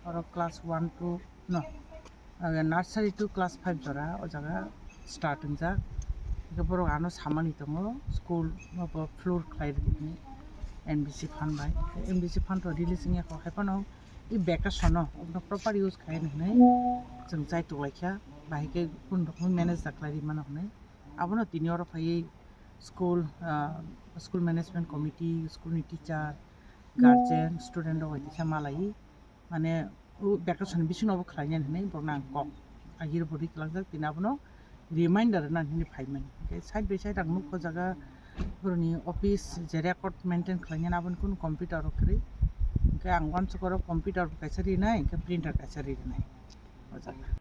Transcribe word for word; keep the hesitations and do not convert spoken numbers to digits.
Oro class one two no, nursery to class five jora o jaga start wngjak. Hwnkhe borok ano samani tongo, school obo floor khlai rwdi hwnwi N B C fund bai. N B C fund rok release wngya kho, hai phano i vacation o proper use khlai hwnwi chwng chai tuklaikha, bahai khe kunu rokomni manage da khlai rwmano hwnwi. Abono tini oro phaiwi school, ah, school management committee, school ni teacher, guardian, student rok bai kisa malaiwi, mane, o vacation ni bisingo obo khlainani hinwi borokno ang kok agir bo ri kwlangjak, tini abono reminder rwna hinwi phaimani. Hwnkhe side by side ang nukha o jaga borokni office je record maintain khlainani, aboni kunu computer rok kwrwi. Hwnkhe ang uansukha oro computer bo kaisa rinai, hwnkhe printer kaisa rinai o jaga.